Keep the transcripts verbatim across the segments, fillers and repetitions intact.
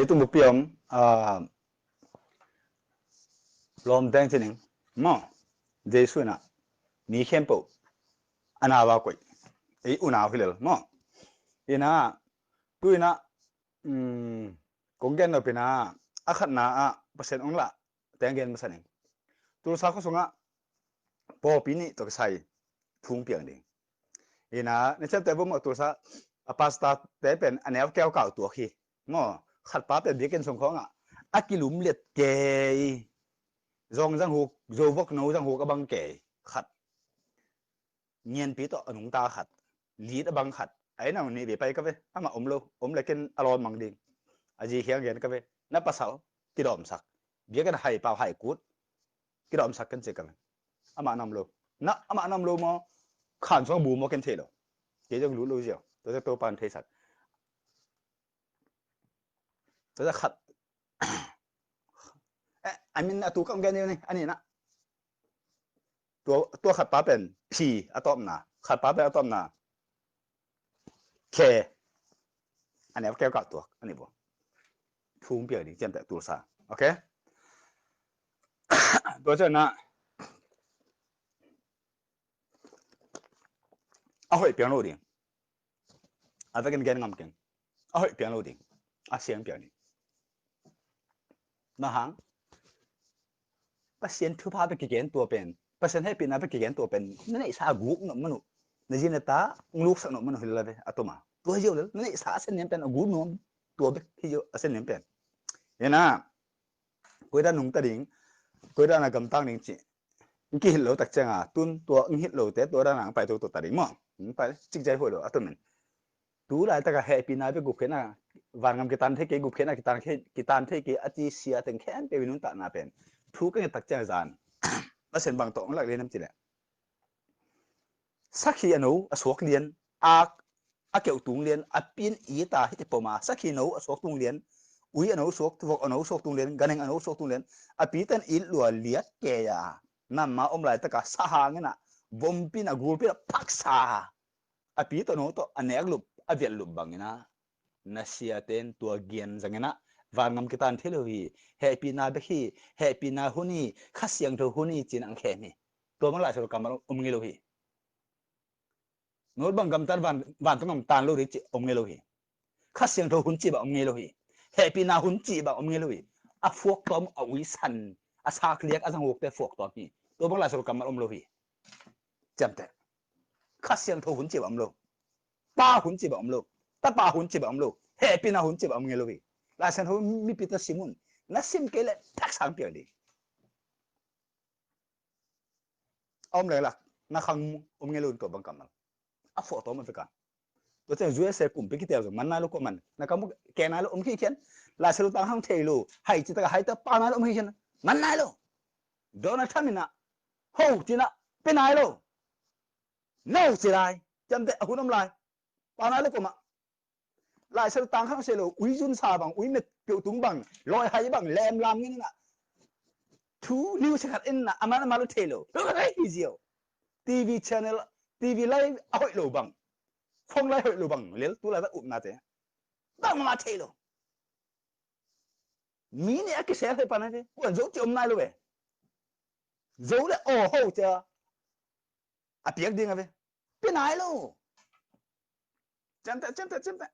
Tung bupi om, ah, lawm teng ci ning maw. Jesu in ah mi khempeuh a nau a koih, ei unau hi lel maw. In ah, tu in ah, um, kong gen nop in ah, a khatna ah Pasian ong lah teng gen masa ning. Tulsa khua sungah pawlpi nih tawh kisai thu ong piang ding. In ah, na ciamteh bawm maw, Tulsa a pastor te pen a neu keukau tuak hi maw. Khatpa pen biakinn sung khawngah a kilumlet kei, zong zanghuk, zovok no zanghuk a bang kei khat, ngianpi tawh a nungta khat, lit a bang khat, a inn ah nih vei pai ka ve, amah om lo, om le ken a lawn mang ding. A zi khiang gen ka ve, na pasal kidawmsak, biakinn hai pau hai kut kidawmsak ken ci ka ve. Amah na om lo, na amah na om lo maw, khan sung bu maw ken thei lo. Kei zong lut lo ziau, tua te Topa in theisak. Tua te khat, eh, I mean, a tu kam gen ni, a ni na. Tua, tua khatpa pen phi a tawpna, khatpa pen a tawpna khe, a neu keukau tuak a ni bo. Thu ong piang ding ciamteh Tulsa. Okay? Tua ciang ah a hoih piang lo ding. A vekin gen ngam keng. A hoih piang lo ding, a siang piang ding. Bang hang? Pasian thupha bek kigen tua pen, Pasian hehpihna bek kigen tua pen na neihsa a guk nop man uh. Na zi na ta ong luksak nop man uh hi lel a ve, a tuma. Tua hi ziau lel, na neihsa a sen niam pen a guk nop tua bek hi ziau a sen niam pen. In ah, koi dan nungta ding, koi dan a gamtang ding cih ong kihilh lo tak ciang a, tun tua ong hilh lote tua dan a ong pai toto ta ding maw. Ong pai cik zai huai lo a tun men. Tu laitak a hehpihna bek gupkhiatna, vangam kitan thei kei, gupkhiatna kitan thei, kitan thei kei a ci sia teng khempeuh i nuntakna pen thu ka nget tak ciang a zan Pasian bang tawh ong lak lian hiam cih leh, sakhi a no a suak lian, ak a keuh tung lian, a pi in it a hih pom a, sakhi no a suak tung lian, ui a no suak, vok a no suak tung lian, ganhing a no suak tung lian, a pi ten it lua liat kei a, nam a om laitak a sa hang in ah, bompi in a gulpi in a phaksa a, a pi tawh no tawh a nek lup, a vial lup bang in ah, na siate in tua gian zang in ah, vangam kitan thei lo hi, hehpihna bek hi, hehpihna hun hi, Kha Siangtho hun hi ci in ah ong khem hi. Tua bang Lai Siangtho kammal om ngei lo hi. No bang gamtat van, vantung gam tan lo ding cih om ngei lo hi. Kha Siangtho hun cih bang om ngei lo hi. Hehpihna hun cih bang om ngei lo hi. A phuak tawm, a uisan, a sak liak, a zanghukte phuak tawm hi. Tua bang Lai Siangtho kammal om lo hi. Ciamteh. Kha Siangtho hun cih bang om lo. Pa hun cih bang om lo. Tapa hun cih bang om lo. Hehpihna hun cih bang om ngei lo hi. Lai Siangtho mipite sim un. Na sim kei leh thak sang piang ding. A om lelak, na khang om ngei lo in tua bang kammal. A phuak tawm a vek a. Tua ciang U S A kumpi kitel zong man nai lo, kuaman na kam uh keh nai lo, om khikhian. Lai Siangtho tang hang thei lo, hai ci tak a hai ta pau nai lo, om khikhian. Man nai lo. Donald Trump in ah ho ci in ah pia nai lo. No ci lai. Ciamteh, a hun om lai. Pau nai lo kuamah. Lai Siangtho tang khang sei lo, ui zunsa bang, ui met peuh tung bang, lawihai bang, lemlam ngen in ah, thu niu se khat in ah, a man a man lo thei lo. Hi ziau. T V channel, T V lai a hoih lo bang, phone lai hoih lo bang lel, tu laitak upnate bangmah thei lo. Mi nih a kisel hoih pan a ve, kuan zo ci om nai lo ve. Zo le aw ho cia a piak ding a ve. Pia nai lo. Ciamteh, ciamteh, ciamteh.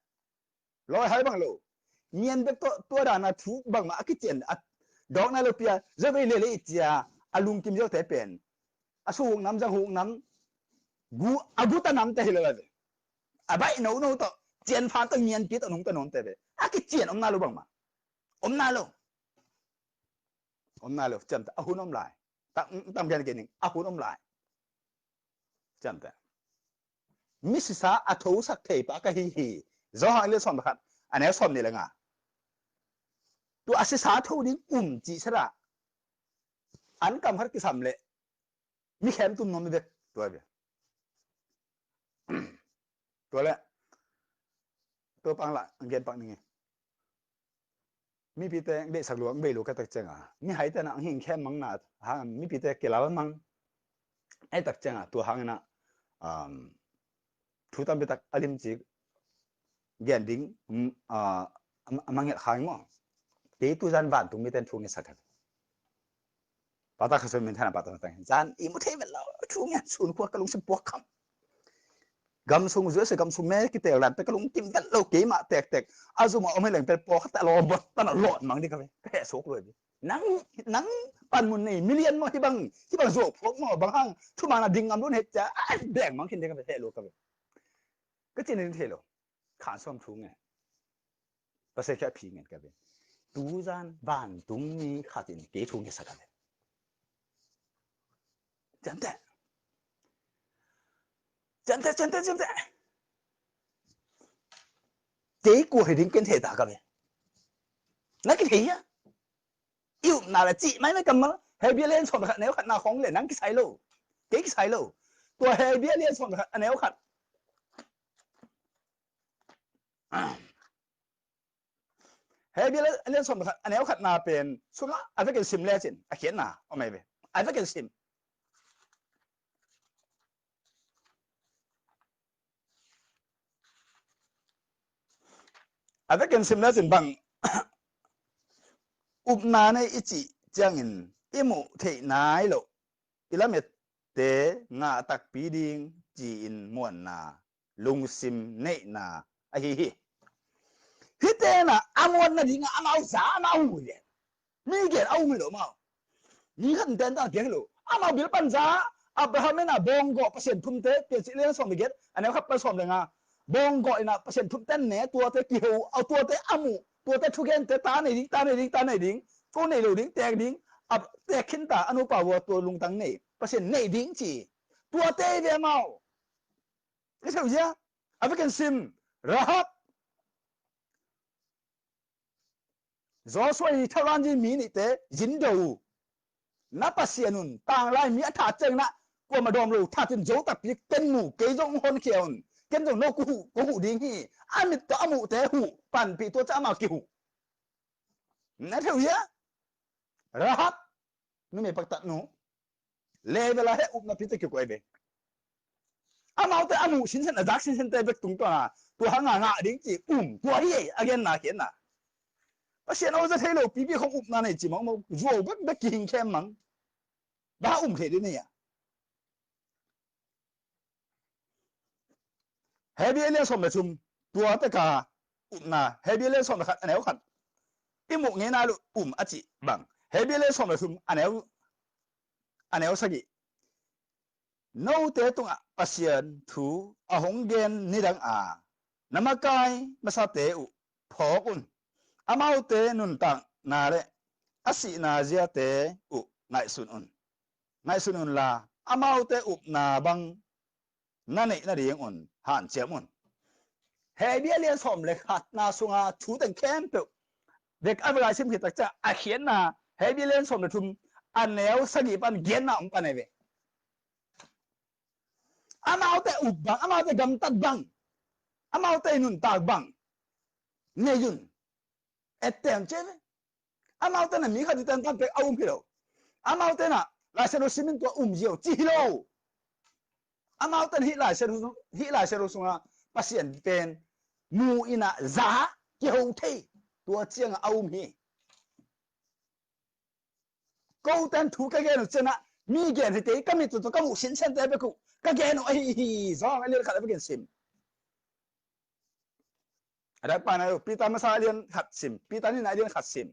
Lawihai bang lo. Ngian bek tawh tua dan a thu bangmah a kician a dawk nai lo pi a, zo vei lele i cia, a lungkim ziote pen, a suhuk nam, zanghuk nam, gu, a guta namte hi lo a ve. A baih nono tawh, cianphan tawh, ngianpi tawh nungta nuamte ve. A kician om nai lo bangmah. Om nai lo. Om nai lo, ciamteh, a hun om lai. Tam, tam gen kei ning, a hun om lai. Ciamteh. Misisa a thosak thei pa ka hi hi. Johan lian sawm le khat, a neu sawmnih le nga. Tua a sisa tho ding um cih sela, an kam khat kisam leh mi khem tum nuam hi bek, tua hi bek. Tua leh, tua pang lah, ang gen pak ning e. Mipite ang deihsak lua, ang bei lua ka tak ciang a, mihaite na ang hing khem mang na hang, mipite kilal mang. Ai tak ciang a, tua hang in ah, um, thu tampi tak a limci gen ding, um, a, a, a mangngilh khang maw. Kei tuzan vantung mite in thu ngetsak ka ve. Pata kha soi min thana pata tang zan i mu thei vet lo, thu ngen sun khua ka lungsim puak kham. Gam sung zuai se gam sung me kitel dan pe ka lungkim vet lo, keimah tektek a zum a om hi leng pe pawlkhat a lawm bawt tan a lawt mang ding ka ve. Ka heh suk luai ve. Nang, nang panmun nei million maw, hibang, hibang zuau phawk maw, bang hang thuman a ding ngam lun het cia a beng mang khin ding ka ve, heh lo ka ve. Ka cin ding thei lo. Khan sawm thu ngen. Pasian khia phi ngen ka ve. Tuzan vantung mi khat in kei thu ngetsak ka ve. Ciamteh. Ciamteh, ciamteh, ciamteh. Kei kua hi ding ken thei ta ka ve. Na kithei hia? I upna le cih mai mai kammal. Hebru lian sawm le khat neu khatna khong le nang kisai lo. Kei kisai lo. Tua Hebru lian sawm le khat a neu khat. Hebru lian sawm le khat a neu khatna pen sungah a vekin sim lecin a khiatna om ei ve. A vekin sim. A vekin sim lecin bang upna nei i cih ciangin i muh theih nai loh i lamette ngah takpi ding ci-in muanna lungsim neihna ahi hi. Hih tenah a muan nadingah amau za amau hu hi. Mi gen a um hi lo amau. Mi khat in ten ta piang hi lo. Amau bil pan za Abraham in a bawng gawh Pasian thumte, Piancil lian sawm le giat a neu khat pan sawm le nga. Bawng gawh in a Pasian thumte ne, tuate kiho, a tuate a muh, tuate thugente ta nei ding, ta nei ding, ta nei ding, ko nei lo ding, tek ding, a tek khin ta, a nupa vua tua lungtang nei, Pasian nei ding ci. Tuate ve amau. Ka seu zia, a vekin sim, Rahab. Joshua i thalan zi mi nihte zin do uh. Na Pasian un tanglai mi a that ciangin ah kuamah dawm lo, that in zo takpi ken mu, kei zong honkhia un. Ken zong no ka huh, ka huh ding hi. A mit tawh a muhte huh, panpih tua ciang amau kihuh. Na theu hia? Rahab, numei paktat nu. Level a he upna pite kikuai ve. Amaute a muh sinsen, a zak sinsente bek tungtawn a tua hanga ngah ding ci um, tua hi ei a genna khiatna. Pasian aw za thei lo pipi khong upna nei ci mangmang, zuau bek bek kihing khem mang. Ba um thei ding nei a. Hebru lian sawm le thum, tua teka upna, Hebru lian sawm le khat a neu khat. I muh ngei nai lo um a cih bang. Hebru lian sawm le thum a neu, a neu sagih. Note tungah Pasian thu a hong gen nidang a, na makai masate uh phawk un. Amaute nuntakna le a sihna ziate uh ngaihsun un. Ngaihsun unla, amaute upna bang na neih nadingun hanciam un. Hebru lian sawm le khatna sunga thu teng khempeuh vek a vek a i sim khit tak ciang a khiatna, Hebru lian sawm le thum a neu sagih pan giatna om pan ei ve. Amaute up bang, amaute gamtat bang, amaute nuntak bang nei un. Etten ce ve. Amaute na mi khat i ten kan pek a um hi lo. Amaute na Lai Siangtho simin tua um ziau ci hi lo. Amaute na hih Lai Siangtho, hih Lai Siangtho sunga Pasian pen mu in a za kiho thei tua cianga a um hi. Ko ten thu ka gen uh ciangah mi gen hi kei, ka mit tawh ka muh sinsente bek uh ka gen uh ahi hi. Zawng a lian khat a bekin sim. A dak pana uh Peter masa a lian khat sim, Peter nihna a lian khat sim.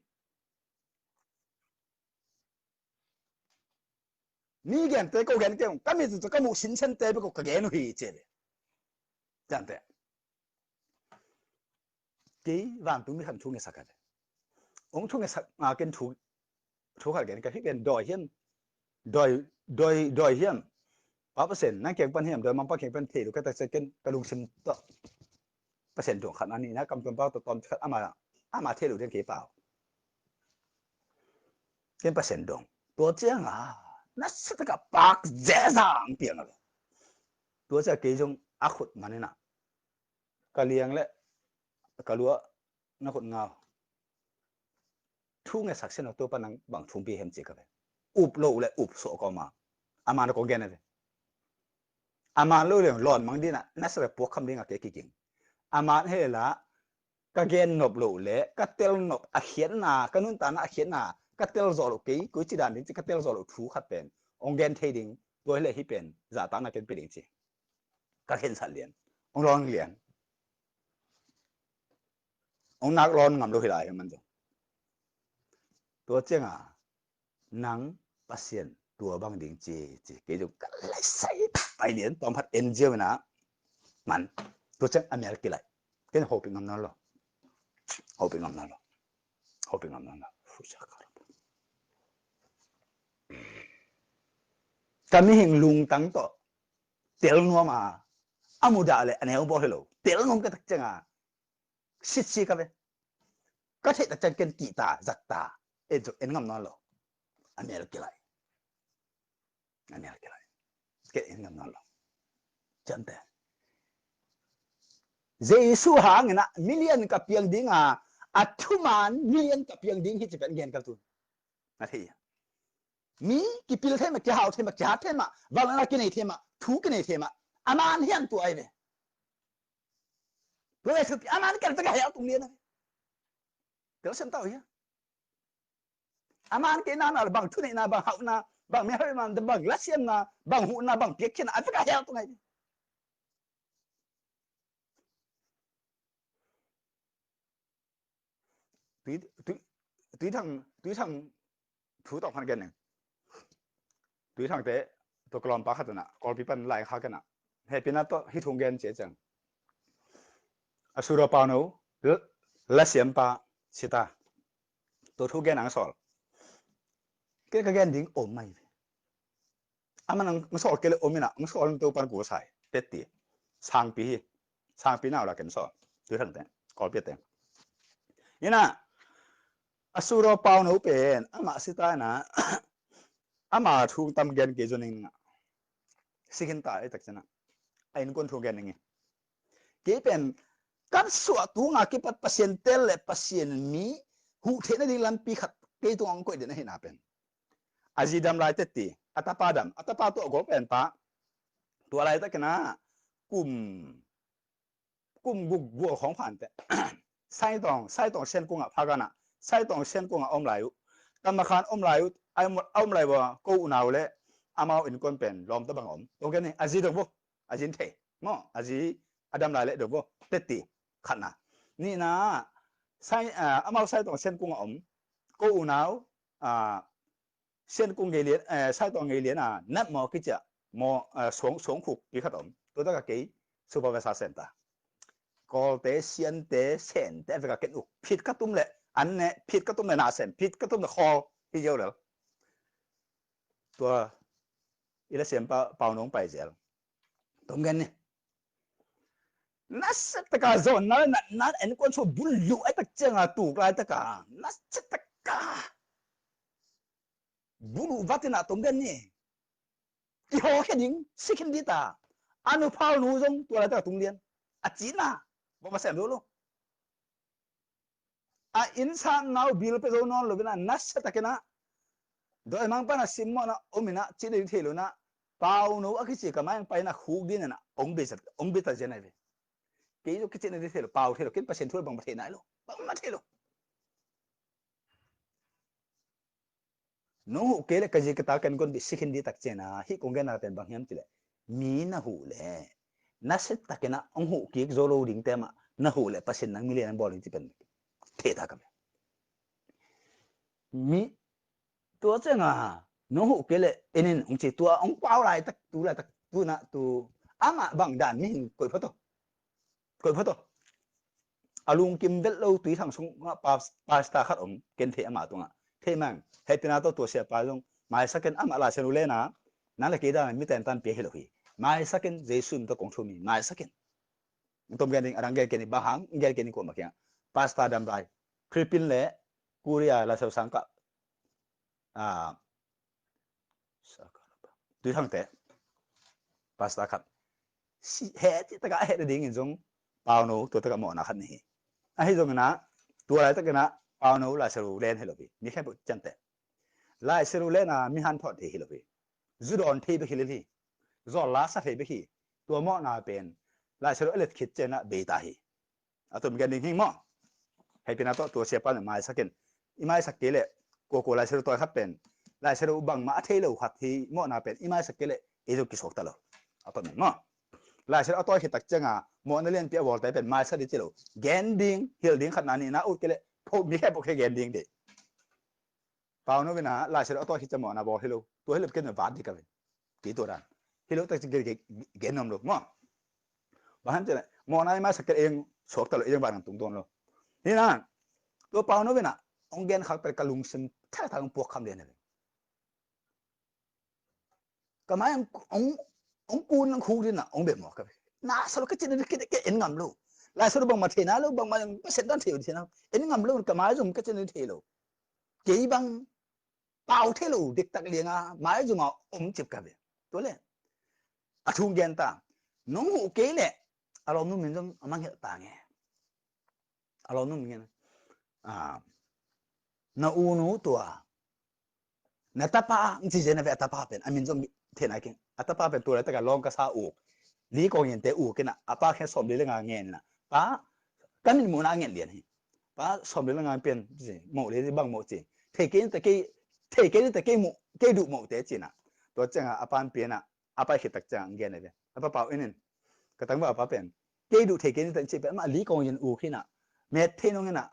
Mi gente ko gen kei uh, ka mit tawh ka muh sinsente bek uh ka gen uh hi ci ve. Ciante. Kei vantung mi khat thu ngetsak ka ve. Hong thu ngetsak nga ken thu, thu khat gen ka hi ken dawi hiam, dawi, dawi, dawi hiam. Pa Pasian nang kiang pan hiam, dawi Mangpa kiang pan thei lo ka tak ciang ken ka lungsim tawh Pasian dong khat a nihna kam tuam pau tawh tawm khat ama, ama thei lo den kei pau. Ken Pasian dong. Tua cianga na sa taka pak zezang piang a ve. Tua ciang kei zong a khut manina ka liang le ka lua na khut ngau. Thu ngetsak sin a tua pa nang bang thumpi hem ci ka ve. Up lo le up suah ka om a. Ama na ko gen a ve. Ama lo le lawn mang dina na sa ve puak kham dinga ke kiking. Ama he la ka gen nop loh le ka tel nop a khiatna, ka nuntakna a khiatna, ka tel zawh loh, kei koici dan ding ci ka tel zawh loh thu khat pen hong gen thei ding, tua hi leh hih pen zahtakna ken pia ding ci. Ka khensat lian, hong lawn lian, hong nak lawn ngam lo hi lai hi man zong. Tua cianga nang Pasian tua bang ding ci ci kei zong ka laisai pai lian, tawm khat en ziau ina man. Tua ciang a mial kilaih. Ken hopih ngam nawn lo. Hopih ngam nawn lo. Hopih ngam nawn lo. Ka mihing lungtang tawh tel nuam a, a mudah le a neu bawl hi lo. Tel nuam ka tak cianga sitsi ka ve. Ka theih tak ciang ken kihta, zatta. En zong en ngam nawn lo. A mial kilaih. A mial kilaih. Ken en ngam nawn lo. Ciamte. Jesu hangin ah milian ka piang ding a, a thuman milian ka piang ding hi ci pen gen kal tun. Na thei a. Mi kipil thei mah, kihau thei mah, kihat thei mah, vangliatna kinei thei mah, thu kinei thei mah. A man hiam tua ai ve. Tua ai thupi, a man ken tua ka hel tung lian ai. Tel sem tau hia. A man kei na na bang thuneihna, bang hauhna, bang mihau man, bang lasiamna, bang huhna, bang piakkhiatna, a tua ka hel tung ai ve. Tui, tui, tui thang, tui thang thu tawh khan gen ning. Tui thangte, tua ka lawmpa khat una, Kawlpi pan lai kha kena. Hehpihna tawh hih thu gen cia ciang. A suraw pau no, l-, lasiampa, sita. Tua thu gen ang sawl. Ke ka gen ding om mai. Aman ang sawl kei le om ina, ang sawl to pan ku sai. Petti. Sangpi hi. Sangpi nau la ken sawl. Tui thangte. Kawlpi te. Ina. A suraw pau no pen. Ama sita ina. Ama thu tam gen kei zoning nga. Sikin ta e tak cina. A innkuan thu gen ning. Kei pen. Kan suah tunga kipat Pasian tel le Pasian mi. Huh theihna ding lampi khat. Kei tung ang koih den ahi na pen. A zi dam lai teti, a tapa dam, a tapa tua gol pen pa. Tua lai ta kena, kum, kum guk gual khong phan te. Saitong, Saitong Sian Kung a pha gana, Saitong Sian Kung a om lai uh. Tama khan om lai uh, a om lai uh, ko unau le, amau innkuan pen, lawm ta bang om. Tua keni, a zi dong bo, a zin thei. Maw, a zi, a dam lai le dong bo, teti, khatna. Nihna, sai, ah, amau Saitong Sian Kung a om, ko unau, ah, Sian Kung ngei lian, eh, Saitong ngei lian a, nat maw kicia, maw, eh, suang, suang khuk pi khat om. Tua taka kei, supervisor center. Kawlte, Siante, Sente, veka ken uk. Phit ka tum le, an ne, phit ka tum le na sem, phit ka tum le khawl, hi zeu lel. Tua, ila siam pa, pau nong pai zel. Tom gen ni. Nasia taka zon na, na, na, en kon so bul lu ai tak cianga tuk lai taka. Nasia taka. Bulu vatina tom den ni. Kiho khe ding, sikin dita. Anu pau nu zong tua lai taka tung lian. A cina. Bama sem dolo. A insan nau bil pe zo non lo bina nasia takina. Doi mang pana sim mona omina cina di thei lo na. Pau nu a kici ka mai ang paina khuk din na. Ong be zat, ong be ta zen ai ve. Kei zo kici na di thei lo, pau thei lo, kin pasen thu bang ma thei nai lo. Bang ma thei lo. Nong huh kei le ka zi ka ta ken kon bit sikin di tak cena, hi kong gen na pen bang hiam cile. Mi na huh le. Nasia takina ong huh kik zo lo ding tema, na huh le pasin nang mi le nang bol ding ci pen. Thei ta ka me. Mi, tua cena, nong huh kei le, enin ong ci tua, ong pau lai tak, tu lai tak, tu na, tu, ama bang dan mi hin koi photo. Koi photo. A lungkim vet lo tui thang sung nga pas-, pasta khat om, ken thei ama tunga. Thei mang, hei tina to tua sia pa zong, mai saken ama la senu lena, nang le kei dan mi ten tan pia hi lo hi. Mai saken, Jesu mi to kong thumi, mai saken. Tom gen ding, adang gen keni bahang, gen keni ko makia. Pasta dam rai. Philippine le, Korea la sau sangka. Ah, Tui thangte. Pasta khat. Si, he, ti taka he ding in zong. Pau no, tua taka mawhna khat ni hi. Ahi zong ina, tua lai takina, pau no, lai saru len hi lo hi. Mi khe bu cante. Lai saru lena, mi han phot hi lo hi. Zu don thei bek hi li hi. Zol la sa thei bek hi. Tua mawhna pen. Lai saru elet khit cena, beita hi. A tum gen ding hing maw. Hei pina tawh tua siapa nih maisak in, i maisak kei leh, kua kua Lai Siangtho tawi khat pen, Lai Siangtho bangmah a thei lo khat hi mawhna pen i maisak kei leh ei zong kisuakta lo. A tawh men maw? Lai Siangtho a tawi khit tak cianga mawhna lianpi a vawlte pen maisak ding ci lo. Gen ding, hilh ding khatna, nihna ut kei leh pho mi khe pho khe gen ding dih. Pau no vina Lai Siangtho a tawi khit ciang mawhna bawl hi lo. Tua hi lo ken vat ding ka ve. Kei tua dan hi lo tak ci gen nuam lo maw? Bang hang ci leh mawhna i maisak kei leh ei zong suakta lo, ei zong vantung dawn lo. Hi na, tua Pau no vina hong gen khak pen ka lungsim thakthak hong puak kham lian hi ve. Ka mai hong, hong, hong kun hong khuk ding na hong bia mawk ka ve. Na sa lo ka cin ding ka en ngam lo. Lai Siangtho bangmah thei na lo, bangmah Pasian dan thei lo, thei na lo. En ngam lo, ka mai zong ka cin ding thei lo. Kei bang pau thei lo diktak lianga mai zong a om cip ka ve. Tua leh a thu gen ta. Nong huh kei leh a lawmnu min zong a mangngilh ta nge. A lawmnu min gen, ah, na u nu tua, na tapa, ng ci zen a ve, a tapa pen a min zong thei nai keng. A tapa pen tua laitak a lawng ka sa uk, Li Kuan Yin te uk in a, a pa khen sawmli le nga ngen in a, pa, ka min muhna a ngen lian hi. Pa, sawmli le nga pian ci, moh le bang moh ci. Thei kei ni ta kei, thei kei ni ta kei muh, kei duh moh te ci na. Tua cianga a pan pian a, a pai khit tak ciang gen a ve. A pa Pau in in, ka tangval pa pen, kei duh thei kei ni ta ci pen, amah Li Kuan Yin uk hi na, met thei nong hi na,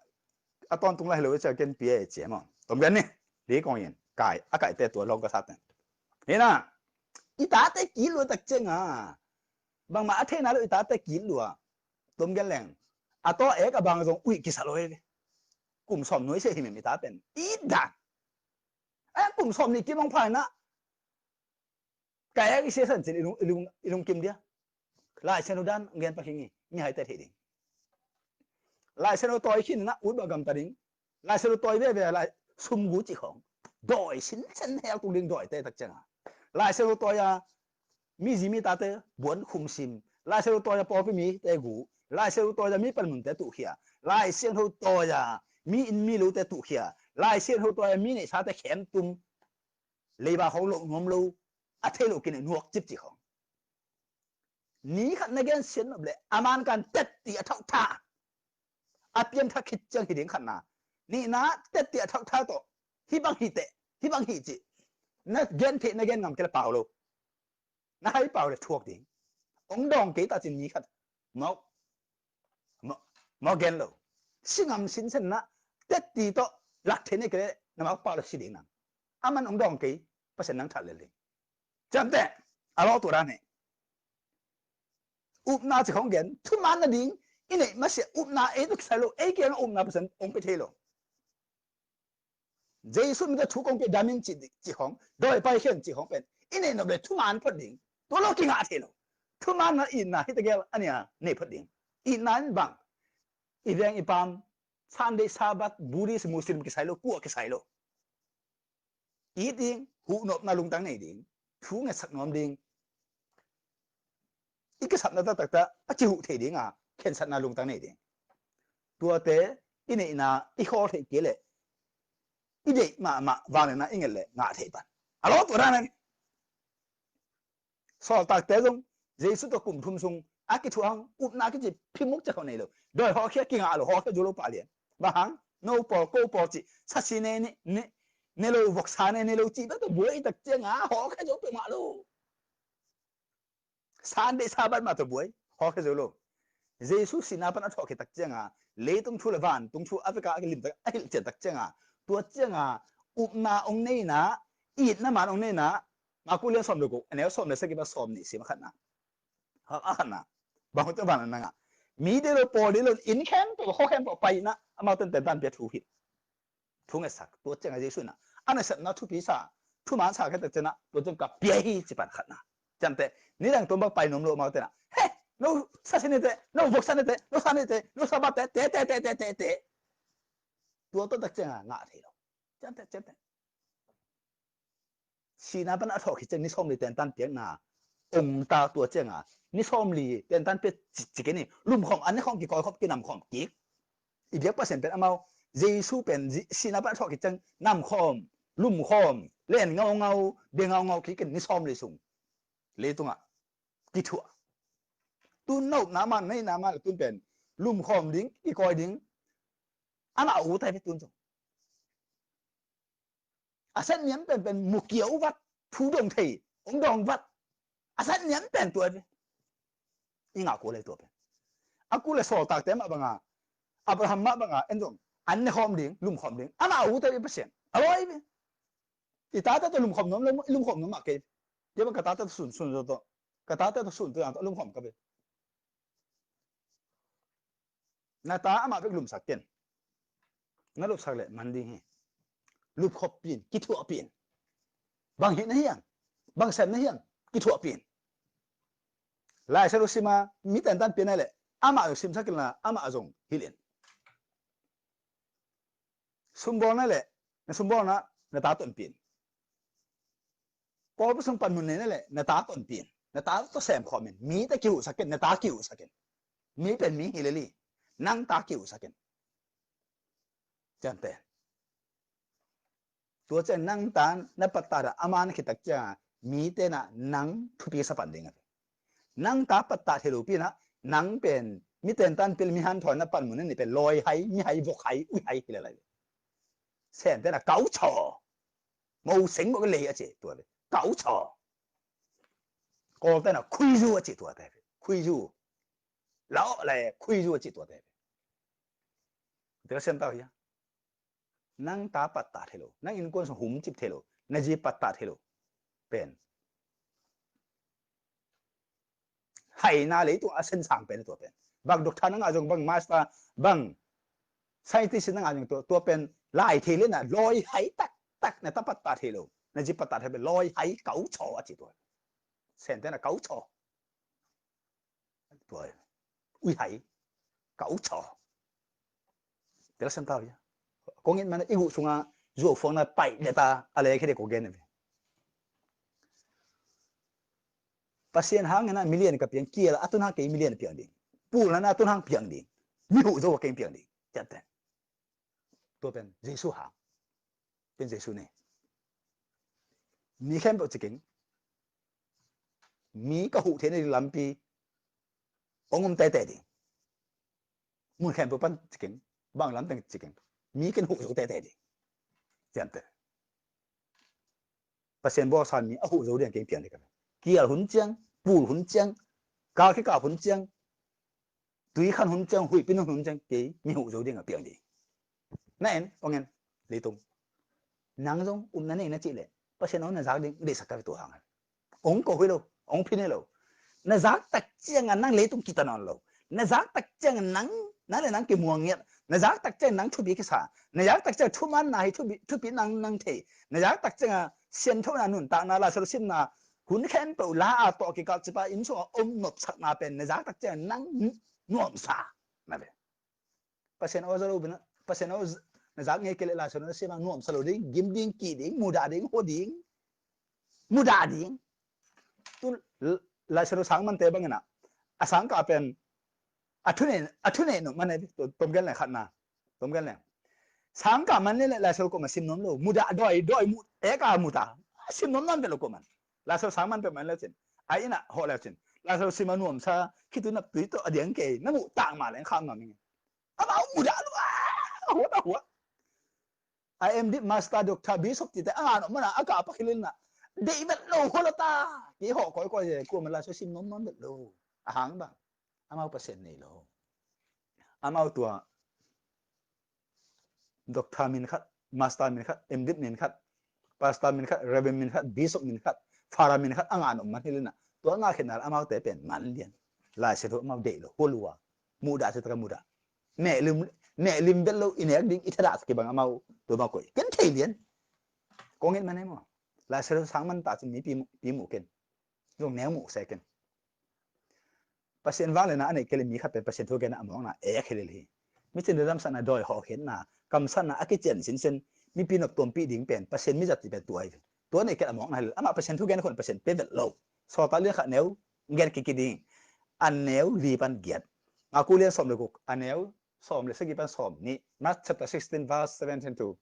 a tawntung lai hi lo e cia ken pia e cia maw. Tom gen ni, Li Kuan Yin kai, a kaite tua lawng ka sa pen. Hi na, i tate kit lua tak cianga, bangmah a thei na lo i tate kit lua. Tom gen leng, a taw ek a bang zong uih kisa lo e. Kum sawm nuai sia hi mem i ta pen. I dan. Eh, kum sawm nih kim hong phai na. Ka ek i sia san cin i lung, i lung, i lungkim dia. Lai Siangtho dan ngen pa khingi, mi haite thei ding. Lai Siangtho tawi khin na ut ba gamta ding. Lai Siangtho tawi veve a lai sum gu ci khong. Dawi sinsen hel tuk ding dawite tak cianga. Lai Siangtho tawi a mi zi mi tate buan khum sim. Lai Siangtho tawi a pawlpi mite gu. Lai Siangtho tawi a mi panmunte tuhkhia. Lai Siangtho tawi a mi inn mi lote tuhkhia. Lai Siangtho tawi a mi neihsate khem tum. Leiba khong loh nuam lo, a thei lo kine nuak cipci khong. Ni khat na gen sian nop le a man kan tetti a thauh tha. A pian tha khit ciang hi ding khatna. Nihna, tetti a thauh tha tawh. Hi bang hi teh, hi bang hi ci. Na gen thei, na gen ngam kei le pau lo. Na hai pau le thuak ding. Ong dawng kei ta cin ni khat. Mawk. Mawk gen lo. Si ngam sinsen na. Tetti tawh lak thei ne kei le na mawk pau le si ding nang. A man ong dawng kei, Pasian nang that lel ding. Ciamteh, a lawh tua dan hi. Upna ci khong gen, thuman nading i neih masiah upna ei tawh kisai lo, ei kiangah upna Pasian ong pia thei lo. Jesu min tawh thu kong pia dam in ci, ci khong, dawi pai khen ci khong pen i neih nop le thuman phot ding. Tua lo kingah thei lo. Thuman na itna hi tegel a nia nei phot ding. Itna in bang, i veng i pam, Sunday, Sabbath, Buddhist, Muslim kisai lo, kua kisai lo. It ding, huhnopna lungtang nei ding, thu ngetsak nuam ding. I kisapna taktak ta a kihuh thei dinga khensatna lungtang nei ding. Tuate i neihna i khawl theih kei leh i deih mahmah vangliatna i nget leh ngah thei pan. A lawh tua dan hi. Sawltakte zong Jesu tawh kum thum sung a kithuah hang upna kici phimuk ciah khawh nei lo. Dawi hawkhia kingah lo, hawkhia zo lo pah lian. Bang hang, no pawl, ko pawl cih, sasi ne, ne, ne, ne lo, voksa ne, ne lo cih bek tawh buai i tak cianga hawkhia zo peuhmah lo. Sunday, Sabbath mah tawh buai, hawkhia zo lo. Jesu sihna pan a thawhkhit tak cianga leitung thu le vantung thu a veka a kilim tak a hilhcian tak cianga, tua cianga upna ong neina, itna man ong neina, Marku lian sawm le guk, a neu sawm le sagih pan sawm nih sim a khatna. A khatna. Bang hong tua van a nanga, mi dei lo, pawl dei lo, inn khempeuh, khaw khempeuh paina amau tentan pia thu hi. Thu ngetsak, tua cianga Jesu in a nasepna thupi sa, thuman sa khit tak cianga, tua ciang ka pia hi ci pan khatna. Ciamteh, nidang tuam bang pai nuam lo amau tena, he, no sasi ne te, no voksa ne te, no sa ne te, no Sabbath te, te, te. Tua tua tak cianga ngah thei lo. Ciamteh, ciamteh. Sihna pan a thawhkhit ciang ni sawmli tentan piakna ong ta, tua cianga ni sawmli tentan piak ci, ci kei ni, lumkhawm, an ne khawm, kikawi khawm, kinamkhawm kik. I biak Pasian pen amau, Jesu pen sihna pan a thawhkhit ciang namkhawm, lumkhawm, len ngaungau, bia ngaungau kik in ni sawmli sung leitungah kithuah. Tun na upna man, na itna man, tun pen lumkhawm ding, kikawi ding, Amah ut ahi ve tun zong. A sat niam penpen mu kiau vat, thu dong thei, hong dong vat. A sat niam pen tua ve. I ngah kul ahi tua pen. A kul le sawltakte mah banga, Abraham mah banga, en zong an ne khawm ding, lum khawm ding. Amah ut ahi ve Pasian. A lawi ve. I tate tawh lum khawm nuam lo, i lum khawm nuam mah kei. Tua bang ka tate tawh sun, sun zo tawh. Ka tate tawh sun tawh yang tawh lum khawm ka ve. Na ta amah bek lumsak ken. Na lupsak leh man ding hi. Lupkhop pin, kithuah pin. Bang hih na hiang, bang sem na hiang, kithuah pin. Lai Siangtho sima mi tentan pin a leh amah zong simsak in la, amah zong hilh in. Sumbawlna leh na sumbawlna na ta tonpin. Pawlpi sung panmun nei na leh na ta tonpin. Na ta tawh sem khawm in. Mite kihuhsak in, na ta kihuhsak in. Mi pen mi hi lel hi. Nang ta kihuhsak in. Cian pen. Tua ciang nang ta na pattah a, a man khit tak ciang a, mite na nang thupi sa pan ding a. Nang ta pattah thei lo pi na, nang pen mi tentan pil mi hanthawn na panmun a ni pen lawi hai, mi hai, vok hai, ui hai hi lel lai. Sente na kau chaw. Mo seng mo lei a ci tua ve. Kau chaw. Kawlte na khuizu a ci tua te ve. Khuizu. Lao lai khuizu a ci tua te ve. Tua sem tau hia. Nang ta pattah thei lo, nang innkuan sung humcip thei lo, na zi pattah thei lo pen. Haina leitung a sen sang pen tua pen. Bang doctor na ngah zong, bang master, bang scientist na ngah zong tua, tua pen lai thei le na lawi hai taktak, na ta pattah thei lo, na zi pattah thei lo pen lawi hai kau chaw a ci tua. Sente na kau chaw. Tua ui hai kau chaw. Tel sem tau hia. Kong it mana i guh sunga zuau fuang na pai leta a le khede ko gen ve. Pasian hang ina milian ka piang kial a tun hang kei milian piang ding. Pul na na tun hang piang ding. Mi huh zo kei piang ding. Tiat ten. Tua pen Jesu hang. Pen Jesu ne. Mi khempeuh ci keng. Mi ka huh theihna ding lampi hong om tete ding. Mun khempeuh pan ci keng. Bang lam teng ci keng. Mi ken huh zo tete ding. Ciamteh. Pasian bawlsa mi a huh zo ding keng piang ding ka. Kial hun ciang, pul hun ciang, kal kikap hun ciang, tui khan hun ciang, huihpi nun hun ciang, kei mi huh zo ding a piang ding. Na en, ong en, leitung. Nang zong um na nei na cih leh Pasian ong na zak ding deihsak ka ve tua hang. Ong ko hi lo, ong phin hi lo. Na zak tak ciang a nang leitung kita nawn lo. Na zak tak ciang a nang, nang le nang kimuang ngiat. Na zak tak ciang a nang thupi kisa. Na zak tak ciang a thuman na hi thupi, thupi nang, nang thei. Na zak tak ciang a sianthona nuntakna la sel simna hun khempeuh la a tawh kikal cipa inn sungah om nopsakna pen na zak tak ciang nang nuamsa na ve. Pasian aw za lo bina, Pasian aw na zak ngei kei leh Lai Siangtho na sim a nuamsa lo ding, gim ding, kih ding, mudah ding, hua ding, mudah ding. Tu Lai Siangtho sang mante bangin a, a sang kah pen a thunei, a thunei no man e, tom gen leng khatna. Tom gen leng. Sang kah man le Lai Siangtho ko ma sim nom lo. Mudah doi, doi mu, e ka muta. Sim nom nom pe lo ko man. Lai Siangtho sang man pe man le cin. A ina ho le cin. Lai Siangtho sim a nuamsa, khitui nap tui to a diang kei. Na mu tang ma leng kham ngam ing. Amau mudah lo. Huat a huat. A M D master doctor bishop tite a ngah nop mana a kah pak hilin na. Deih vet lo huat lo ta. Kei ho koi koi je. Ko man Lai Siangtho sim nom nom vet lo. A hang bang. Amau Pasian nei lo. Amau tua doctor min khat, master min khat, M D min khat, pastor min khat, reverend min khat, bishop min khat, father min khat a ngah nop man hilina. Tua ngah khinal amaute pen man lian. Lai Siangtho amau deih lo, hua lua. Mudah se taka mudah. Nehlim, nehlim vet lo, i nek ding, i thadah sa kibang amau tua amau koih. Ken thei lian. Kong it man e maw. Lai Siangtho sang man ta cin mi pi mu, pi mu ken. Zong neu mu se ken. Pasian vangliatna a neih kei le mi khat pen Pasian thu genna a mawkna ek hi lel hi. Micin le lamsakna, dawi hawhkhiatna, kamsakna a kician sinsen, mipi nop tuampih ding pen Pasian mizat cih pen tua hi. Tua neih kei le a mawkna hi lel. Amah Pasian thu gen khun Pasian pe vet lo. Sawltak lian khat neu gen kiki ding. A neu li pan giat. Maku lian sawm le guk, a neu sawm le sagih pan sawm nih. Mark chapter sixteen verse seventeen to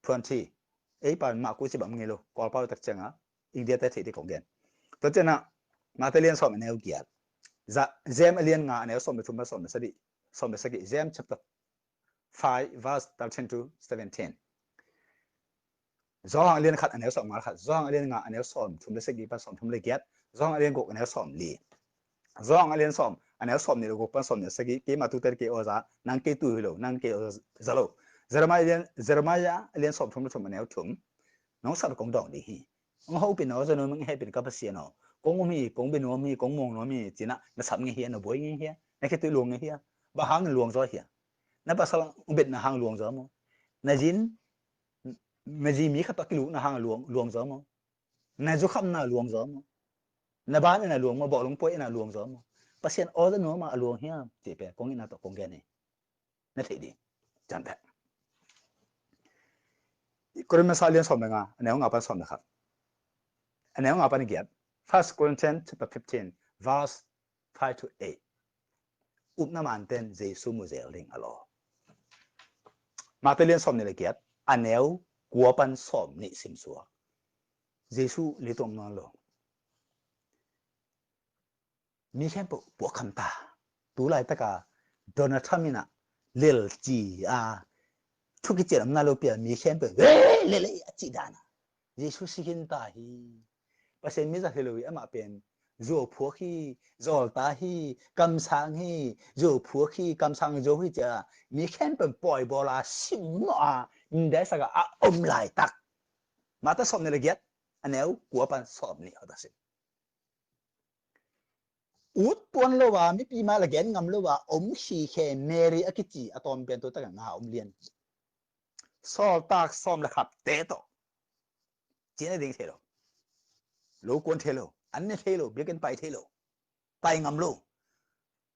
twenty. Ei pan Maku ci bang ngei lo. Kawlpau tak cianga India te theih ding kong gen. Tua ciangah Mate lian sawm a neu giat. Za, Jem a lian nga a neu sawm le thum pan sawm le sagih. Sawm le sagih. Jem chapter five, verse thirteen to seventeen. Johan a lian khat a neu sawm nga le khat, Johan a lian nga a neu sawm thum le sagih pan sawm thum le giat, Johan a lian guk a neu sawm li, Johan a lian sawm a neu sawm nih le guk pan sawm nih le sagih. Keima tutan kei aw za, nang kei tu hi lo, nang kei aw za lo. Jeremiah a lian, Jeremiah a lian sawm thum le thum a neu thum. Nong sap kong dawng ding hi. Hong hopih na aw za nuam, hong hehpih na ka Pasian aw. Kong um hi, kong bia nuam hi, kong muang nuam hi ci-in ah na sap ngei hia, na buai ngei hia, na khitui luang ngei hia? Bang hang luang zaw hia? Na pasal hong betna hang luang zaw maw? Na zin, na zi mi khat tawh kilukna hang luang, luang zaw maw? Na zukhamna luang zaw maw? Na ban ina luang maw? Bawlung puai ina luang zaw maw? Pasian aw za nuam a luang hiam cih pen kong itna tawh kong gen hi. Na theih ding. Ciamteh. Korin masa a lian sawm le nga a neu nga pan sawm le khat, a neu nga pan giat. First Corinthians chapter fifteen, verse five to eight. Upna manten Jesu mu zel ding a law. Mate lian sawm nih le giat a neu kua pan sawm nih sim suak. Jesu leitung om nawn lo. Mi khempeuh puak kham ta. Tu laitaka Donald Trump in ah lel ci a, thu kician om nawn lo pi a mi khempeuh lel lel a cih dan a, Jesu si khin ta hi. Pasian mi zat hi lo hi, amah pen zuau phuak hi, zawlta hi, kamsang hi, zuau phuak hi, kamsang zo hi ci a mi khempeuh pawi bawl a, sim mawh a, indaisak a om laitak. Mate sawm nih le giat a neu kua pan sawm nih hawta sim. Ut tuan lo a, mipi mai la gen ngam lo a om hi khe Mary a kici a tawm pen tu taka nga om lian. Sawltak sawm le khatte tawh cina ding thei lo, lo kuan thei lo, an ne thei lo, biakinn pai thei lo, pai ngam lo.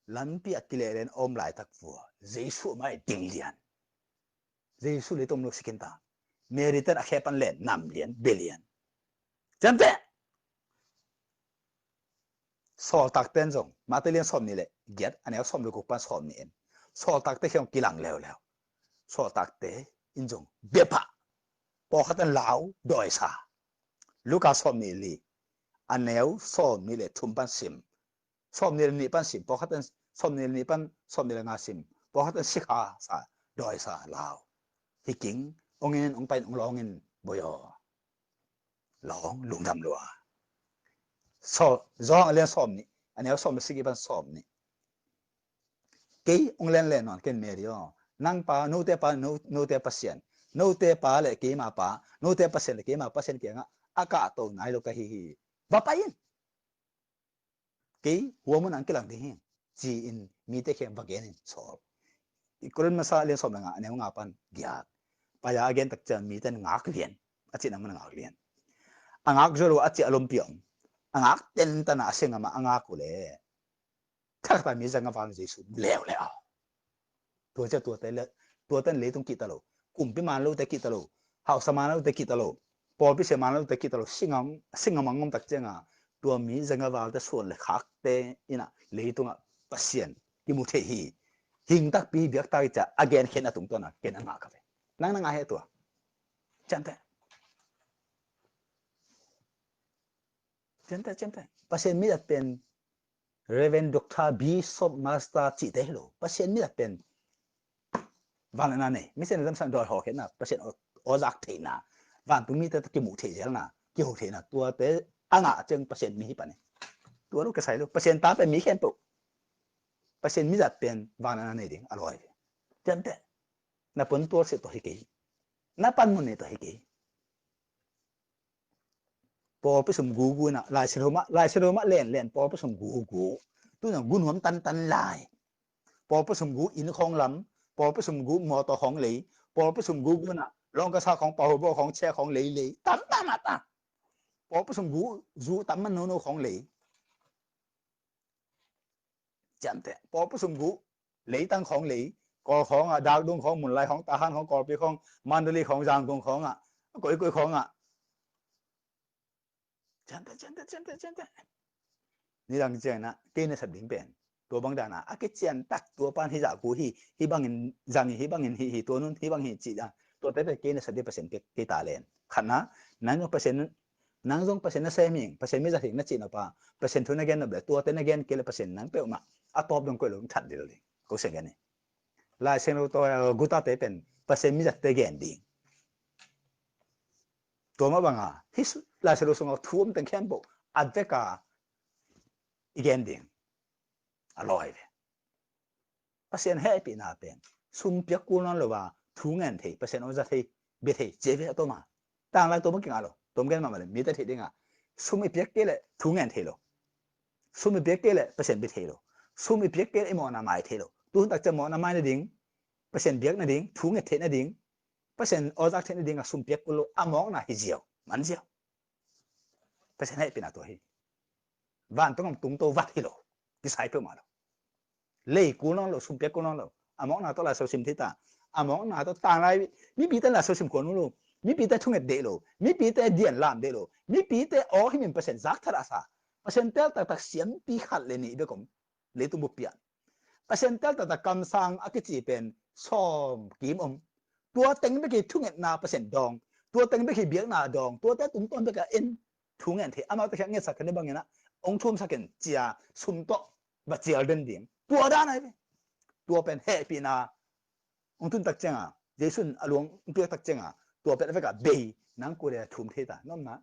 Lampi a kilehlen a om laitak vua Jesu mai ding lian. Jesu leitung om lo si khin ta. Mary ten a khe pan len nam lian, bia lian. Ciamteh. Sawltakte in zong, Mate lian sawm nih le giat a neu sawm le guk pan sawm nih in, sawltakte kiang kilang leuleu. Sawltakte in zong biapha, pawlkhat in lau, dawisa. Luka sawm nih li a neu sawm nih le thum pan sim, sawm nih le nih pan sim, pawlkhat in sawm nih le nih pan sawm nih le nga sim, pawlkhat in sikha sa, dawisa, lau. Hi king, ong in, ong pai in, ong lawng in, boi aw. Lawng, lungdam lua. Saw, Johan a lian sawm nih a neu sawm le sagih pan sawm nih. Kei ong len len nawn ken Mary aw. Nang pa, note pa, no, note Pasian, note pa le keima pa, note Pasian le keima Pasian kiangah a kahto nai lo ka hi hi. Va pai in. Kei hua mun ah ang kilang ding hi, ci-in mite kiang va gen in sawl. I Korin masa a lian sawm le nga a neu nga pan giat. Pai a, a gen tak ciang mite in ngak lian, a cih nangmah in ngak lian. A ngak zo lo a cih a lompi om. A ngak tentan a, a sia ngam a, a ngak uh leh thakta mi zanga val Jesu leuleu. Tua ciang tuate le, tuate in leitung kihta lo, kumpi man lote kihta lo, hausa man lote kihta lo, pawlpi sia man lote kihta lo, singam, singam a ngom tak cianga tua mi zanga valte suan le khakte in ah leitungah Pasian kimu thei hi. Hing takpi biak tak hi ci-a a genkhiatna tungtawn a ken a ngah ka ve. Nang na ngah hi a tua? Ciamteh. Ciamteh, ciamteh. Pasian mizat pen Reverend, Doctor, Bishop, Master cihte hi lo. Pasian mizat pen vangliatna nei, misiangtho, damsang, dawi, hawlkhiatna, Pasian aw, aw zak theihna, vantung mite tawh kimuh theih zelna, kiho theihna, tuate a ngah ciang Pasian mi hi pan hi. Tua lo kisai lo, Pasian ta pen mi khempeuh, Pasian mizat pen vangliatna nei ding a lawi hi. Ciamteh. Na pon tualsih tawh hi kei. Na panmun nei tawh hi kei. Pawlpi sung gugu in ah, Lai Siangtho mah, Lai Siangtho mah len len, pawlpi sung gugu. Tu in ah gu nuam tantan lai. Pawlpi sung gu inn khawng lam, pawlpi sung gu mawtaw khawng lei, pawlpi sung gugu in ah lawngkasa khawng, pawlpi khawng, chia khawng lei lei. Tam tam a ta. Pawlpi sung gu zu tam man nono khawng lei. Ciamteh. Pawlpi sung gu leitang khawng lei, Kawl khawngah, Dakdung khawng, Munlai khawng, Tahan khawng, Kawlpi khawng, Mandalay khawng, Zangkong khawngah, koikoi khawngah. Ciamteh, ciamteh, ciamteh, ciamteh. Nidang ciangin ah kei na sap ding pen tua bang dan a, a kician tak tua pan hih zah gu hi, hih bangin zang hi, hih bangin hih hi, tua nun hih bang hi cih dan, tuate pen kei na sap ding Pasian pia kei ta len. Khatna, nang zong Pasian, nang zong Pasian na sem hing, Pasian mizat hing na cih nop a, Pasian thu na gen nop le, tuate na gen kei le Pasian nang peuhmah a tawp dong koih lo, that dil ding. Ko sia gen hi. Lai Siangtho tawh, eh, gutate pen Pasian mizatte gen ding. Tua mah banga hih Lai Siangtho sungah thu om teng khempeuh a veka i gen ding. A lawi ve. Pasian hehpihna pen sum piak kul nawn lo a thu ngen thei, Pasian aw za thei, bia thei, cia ve a tawma. Tanglai tawma kingah lo, tawm gen mahmah le mite theih dinga sum i piak kei leh thu ngen thei lo. Sum i piak kei leh Pasian bia thei lo. Sum i piak kei leh i mawhna mai thei lo. Tuhun tak ciang mawhna mai nading, Pasian biak nading, thu nget theih nading, Pasian aw zak theih nading a sum piak kul lo, a mawkna hi ziau, man ziau. Pasian hehpihna tua hi. Vantung om tungto vat hi lo. Kisai peuhmah lo. Lei kul nawn lo, sum piak kul nawn lo. A mawkna tawh Lai Siangtho sim thei ta. A mawkna tawh tanglai mipite Lai Siangtho sim kul nawn lo. Mipite thunget deih lo. Mipite dian lam deih lo. Mipite aw himin Pasian zak thadah sa. Pasian tel taktak siampi khat le nih bek om. Leitung bup pian. Pasian tel taktak kamsang a kici pen sawm kim om. Tua teng bek hi thungetna Pasian dawng. Tua teng bek hi biakna dawng. Tuate tungtawn bek a en thu ngen thei. Amau te khia ngetsak kene bangin a ong thumsak in cia sum tawh va cial den ding. Tua dan ai ve. Tua pen hehpihna ong tun tak cianga Jesu in a luang ong piak tak cianga tua pen a veka bei nang kule a thum thei ta. Nomna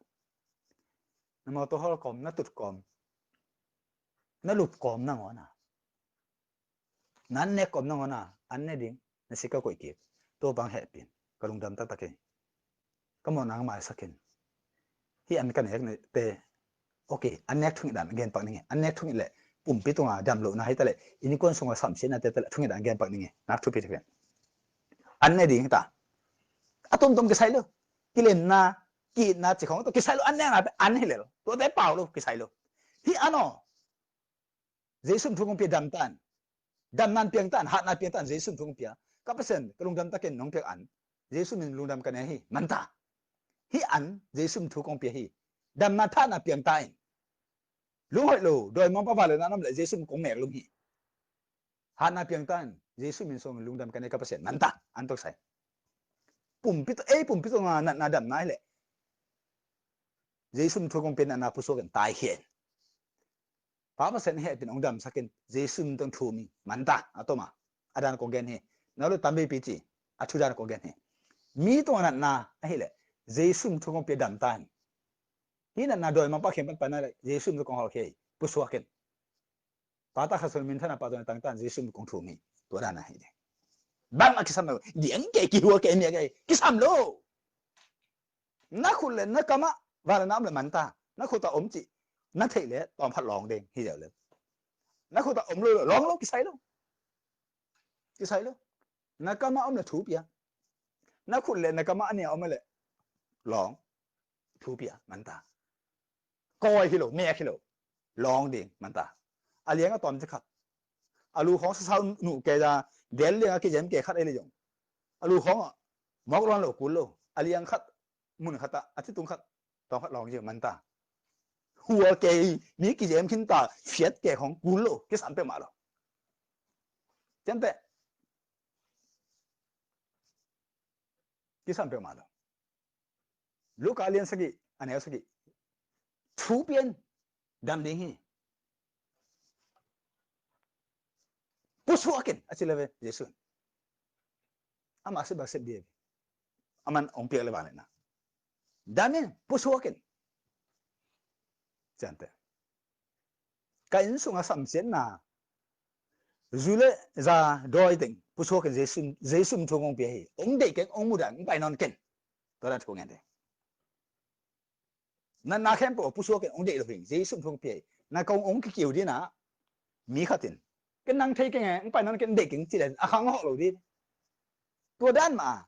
na mawtaw hol kawm, na tut kawm, na lup kawm nangawn a, na an nek kawm nangawn a, an ne ding na sika koih kik. Tua bang hehpih in ka lungdam taktak hi. Ka mawhna ka maisak in. Hih an ka nek te, ok, an nek thungih dan a gen pak ning e. An nek thungih leh pumpi tunga dam lohna hi ta leh, innkuan sunga samsiatna te ta leh thungih dan a gen pak ning e. Nak thupi thei. An ne ding hi ta. A tomtom kisai lo. Kilemna, kiitna, cikhawng tawh kisai lo, an nekna pen an hi lel. Tuate pau lo, kisai lo. Hih an aw. Jesu in thu kong pia, dam ta in. Damna in piang ta in, hatna piang ta in, Jesu in thu kong pia. Ka Pasian, ka lungdam takin nong piak an. Jesu min lungdam ka nei hi, man ta. Hih an, Jesu in thu kong pia hi. Damna thahatna piang ta in. Lunghoih lo, dawimangpa vangliatna a om leh Jesu in kong nek lum hi. Hatna piang ta in, Jesu min sung lungdam ka nei ka Pasian, man ta, an tawh kisai. Pumpi tawh, ei pumpi tawh nga natna damna hi leh Jesu in thu kong pia, natna pusuak in, taikhia in. Pa Pasian hehpih in hong damsak in, Jesu min tawh thum hi, man ta, a tawma. A dan kong gen hi. Na lo tampipi ci, a thu dan kong gen hi. Mi tawh natna ahih leh Jesu in thu kong pia, dam ta in. Hih natna dawimangpa khempeuh pan na leh Jesu min tawh kong hawlkhia hi, pusuak in. Pa, Ta, Kha, Siangtho Min, thahatna Pa tawh na tang ta in, Jesu min kong thum hi. Tua dan ahi ding. Bang a kisam lo. Diang kei, kihua kei, mia kei, kisam lo. Na khut leh na kam ah vangliatna om leh man ta. Na khut ah om cih na theih leh tawm khat lawng ding hi lel. Na khut ah om lo, lawng lo, kisai lo. Kisai lo. Na kam ah om leh thu pia. Na khut leh na kam ah a nia om leh lawng. Thu pia, man ta. Kawi hi lo, mek hi lo. Lawng ding, man ta. A liang a tawm ci khat. A lu khawng sasau nuh kei a, del liang a kizem kei khat ei leh zong, a lu khawng ah mawk lawn lo kul lo. A liang khat, mun khat ah, a thitung khat, tawm khat lawng zing, man ta. Hua kei, mi kizem khin ta, fiat kei khawng kul lo, kisam peuhmah lo. Ciamteh. Kisam peuhmah lo. Luka lian sagih, a neu sagih. Thu pia in, dam ding hi. Pusuak in, a ci leh ve, Jesu in. Amah sep bang sep ding hi. Aman hong piak leh vangliatna. Dam in, pusuak in. Ciamteh. Ka inn sungah samsiatna, zu leh za dawi teng pusuak in, Jesu, Jesu min thu kong pia hi. Hong deih keng, hong mudah in, hong pai nawn keng. Tua dan thu ngen ding. Natna khempeuh pusuak in, hong deih lo hi. Jesu min thu kong pia hi. Na kong hong kikiu ding a, mi khat in, ken nang thei keng e, hong pai nawn keng, hong deih keng ci leh a khang hawh lo ding. Tua dan mah a,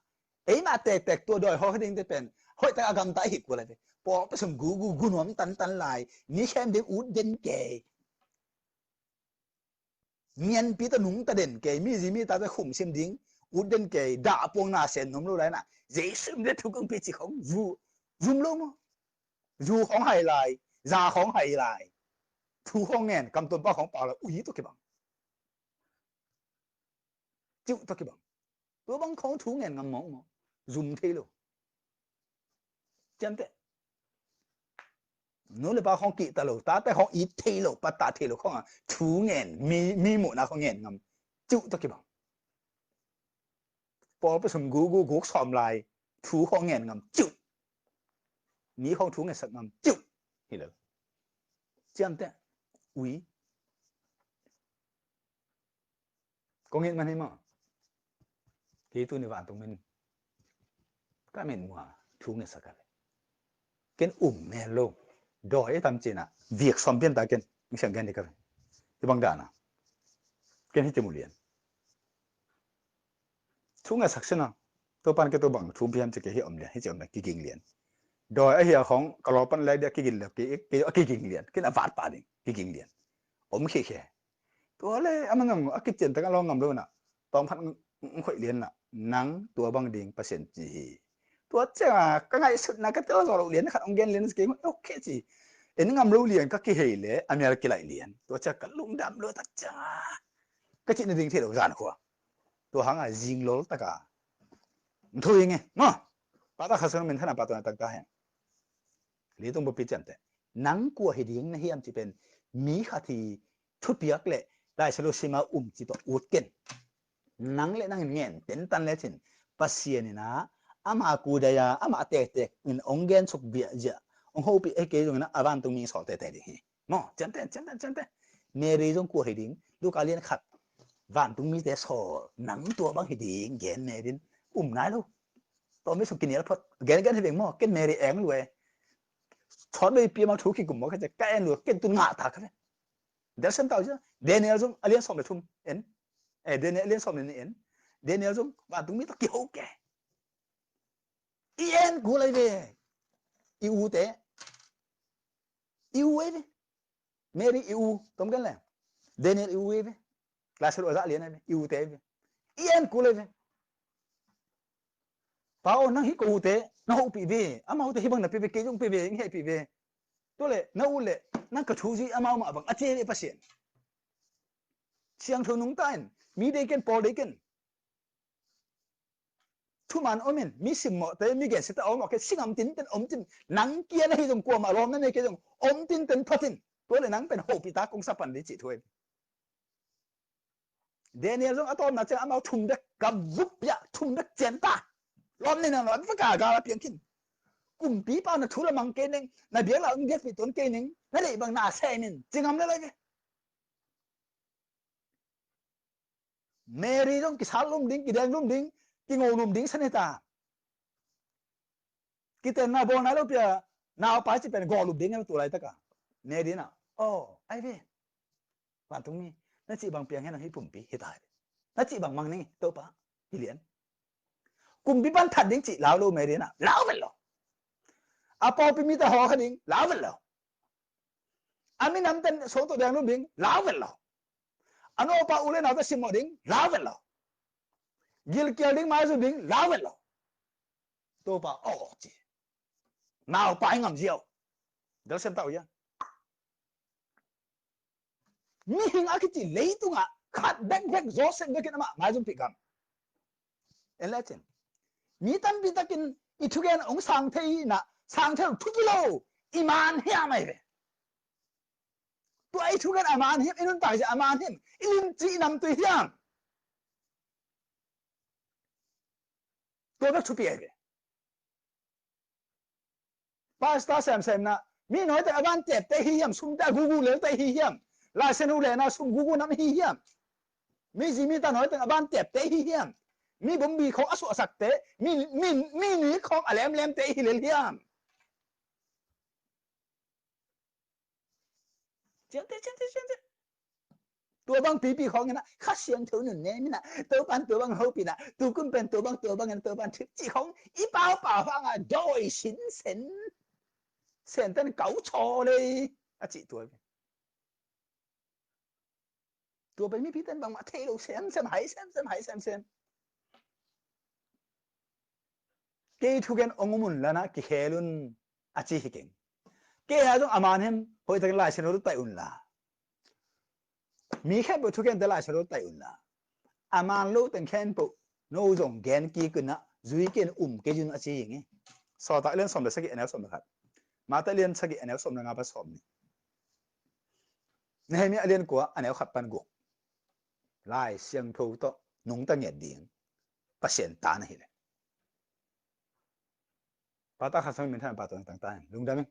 eimah tektek tua dawi hawk dingte pen hoih tak a gamta hi kul lai ve. Pawlpi sung gu gu gu nuam tantan lai, mi khem ding ut den kei. Mianpi tawh nungta den kei, mi zi mi tate khum sim ding ut den kei, dah puang na sen nuam lo lai na, Jesu min thu kong pia ci khawng zu, zum lo maw. Zu khawng hai lai, za khawng hai lai. Thu khawng ngen, kamtuam pau khawng pau lai, ui tawh kibang. Ciuh tawh kibang. Tua bang khawng thu ngen ngam mawkmawk. Zum thei lo. Ciamteh. Nu leh pa khawng kihta lo, tate khawng it thei lo, pattah thei lo khawng a thu ngen, mi, mi muhna khawng ngen ngam. Ciuh tawh kibang. Pawlpi sung gugu guk sawm lai thu khawng ngen ngam ciuh. Mi khawng thu ngetsak ngam ciuh. Hi lo. Ciamteh. Ui. Kong it man hi maw. Kei tuni vantung min ka min mua thu ngetsak a ve. Ken um mel lo. Dawi e tam cina viak sawm pian ta ken. Misiang gen di ka ve. Hi bang dana. Ken hi timu lian. Thu ngetsak sina. Topan ke to bang thu pian ci ke hi om lian. Hi ci om lian kiging lian. Dawi ahi a khong ka law pan lai dia kiging lian. Kei a kiging lian. Ken a vat pa ding kiging lian. Om khikhe. Tua le a man zong a kician tak a lawng ngam lo na. Tawm khat ng khoih lian na. Nang tua bang ding Pasian ci hi. Tua ciang a ka ngaihsutna ka tel zo lo lian khat ong gen lian ci kei ngoi ok ci. En ngam lo lian ka kihei le a mial kilaih lian. Tua ciang ka lungdam lo tak ciang a ka cihna ding thei lo zan khua. Tua hang a zinglol tak a. Nthu hi nge. Maw. Pata kha sun min thana pata na tak ta hen. Leitung bupi ciamteh. Nang kua hi ding na hiam ci pen mi khat hi thupiak le Laisiangtho sima um ci tawh ut ken. Nang le nang in ngen tentan le cin Pasian in a ama kudaya ama tektek in ong gen suk biah ziah ong hopih ei kei zong in a vantung mi sawl tete ding hi. Maw, ciamteh, ciamteh, ciamteh. Mary zong kua hi ding, Luka lian khat. Vantung mite sawl, nang tua bang hi ding, gen Mary in um nai lo. Tawm mi sung kinial phot, gen gen hi ding maw, ken Mary eng lue. Thawt lo i piam a thu kikum maw, ka en lue, ken tun ngah ta ka le. Daniel sem tau cia. Daniel zong a lian sawm le thum en. Eh, Daniel a lian sawm le nih en. Daniel zong vantung mi tawh kiho ke. I en kul ai ve. I u te. I u ai ve. Mary i u. Tom kan le. Daniel i u ai ve. Laisiangtho a zah lian ai ve. I u te ai ve. I en kul ai ve. Pa aw nang hi ko u te na hoh pih ve. Amau te hi bang na pih ve kei zong pih ve. Ing heh pih ve. Tua le na u le nang ka thu zui amau mah bang a cia ve Pasian. Siangtho nungta in mi dei ken pawl dei ken. Thuman om in mi simmawhte mi gensiate a om awk ken singam tinten om tin nang kia na hi zong kuamah lawm na nei kei zong om tinten phatin tua le nang pen hopih ta kong sa pan dei cih thu hi. Daniel zong a tawpna ciang amau thum bek gam vup piah thum bek cian ta. Lawm nei nang lawm vaka gal a piang khin. Kumpipa na thu la mang kei ning na biak la um biakpih tuan kei ning na deih bang na sem in cingam le lai ve. Mary zong kisal lum ding, kideng lum ding, kingo lum ding san hi ta. Kitenna bawl nai lo pia naupai ci pen gawl lum ding tu laitaka. Mary na aw ai ve. Vantung mi na cih bang piang hen ang hi pumpi hi ta hi. Na cih bang mang ning Topa hi lian. Kumpi pan that ding cih lau lo Mary na lau vet lo. A pawlpi mite haw kha ding lau vet lo. A minam ten sawng tawh deng lum ding lau vet lo. A nawpa u le naute simmawh ding lau vet lo. Gilkial ding maizum ding lau vet lo. Topa aw ci. Naupai ngam ziau. Dal sem tau ia. Mihing a kici leitungah khat bekbek Joseph bekin amah maizum pih gam. En le cin. Mi tampi takin i thugen ong sang thei na sang thei thupi lo i man hiam ai ve. Tua i thugen a man hiam i nuntak zia a man hiam i limci i namtui hiam. Tua bek thupi ai ve. Pastor semsem na mi nawite a van tepte hi hiam, sumte a gugu lelte hi hiam, laisen u lena sum gugu nam hi hiam, mi zi mi ta nawite a van tepte hi hiam, mi bombi khong a suahsakte mi mi mi ni khong a lemlemte hi lel hiam. Ciamte ciamte ciamte. Tua bang pipi khawng ina Kha Siangtho nun nem ina Topan tua bang hopina tukum pen tua bang tua bang ina Topan thip ci khawng i pau pau hanga dawi sin sen sen tan kau chaw lei a ci tua. Tua pen mipi tan bangmah thei lo semsem hai semsem hai semsem. Kei thugen ong um un lana kikhel un a ci hi keng. Kei a zong a man hem hoih takin Laisiangtho tai un la. Mi khempeuh thugen te Laisiangtho tai un la. A man lo teng khempeuh no zong gen kik un a zui ken um kei un a ci hi nge. Sawltak lian sawm le sagih a neu sawm le khat. Mate lian sagih a neu sawm le nga pan sawm ni. Nehemiah a lian kua a neu khat pan guk. Laisiangtho tawh nungta ngiat ding. Pasian ta na hi le. Pata kha sang min than pa tang tang ta lungdam in.